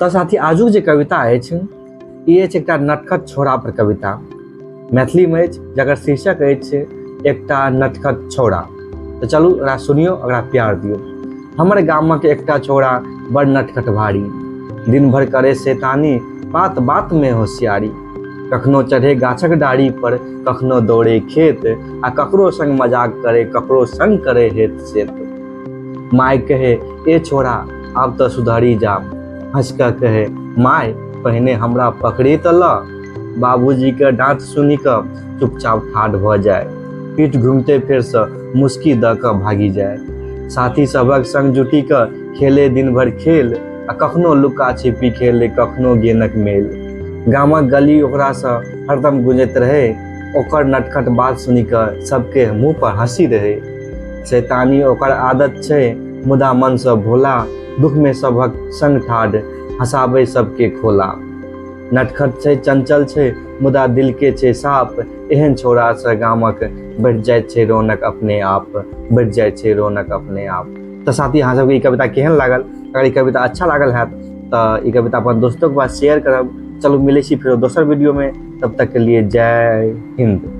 तऽ साथी, आजुक जे कविता अछि, ई अछि एकटा नटखट छौड़ा पर कविता, मैथिलीमे अछि, जकर शीर्षक अछि एकटा नटखट छौड़ा। तऽ चलू, एकरा सुनियौ, एकरा प्यार दियौ। हमर गामक एकटा छौड़ा बड़ नटखट भारी, दिन भरि करे शैतानी, बात बातमे होशियारी। कखनो चढ़े गाछक डाढ़ी पर, कखनो दौड़े खेत, आ ककरो संग मजाक करे, ककरो संग करे हेत सेत। माय कहे, ए छोड़ा, आब तऽ सुधरी जा। हँसि कऽ कहे, माय, पहिने हमरा पकड़ी तऽ लऽ। बाबूजीके डाँट सुनि कऽ चुपचाप ठाढ़ भऽ जाय, पीठ घुमिते फेरसँ मुस्की दऽ कऽ भागि जाय। साथी सभक संग जुटि कऽ खेले दिन भरि खेल, आ कखनो लुक्का छिपी खेले, कखनो गेनक मेल। गामक गली ओकरासँ हरदम गुंजैत रहै, ओकर नटखट बात सुनि कऽ सबके मुँह पर हँसी रहै। शैतानी ओकर आदत छै, मुदा मनसँ भोला, दुखमे सभक संग ठाढ़, हँसाबै सबके खोला। नटखट छै, चंचल छै, मुदा दिलके छै साफ। एहन छौड़ासँ गामक बढ़ि जाइत छै रौनक अपने आप, बढ़ि जाइत छै रौनक अपने आप। तऽ साथी, अहाँ सबके ई कविता केहन लागल? अगर ई कविता अच्छा लागल हैत तऽ ई कविता अपन दोस्तोके पास शेयर करब। चलू, मिलै छी फेरो दोसर वीडियोमे, तब तक के लिए जय हिन्द।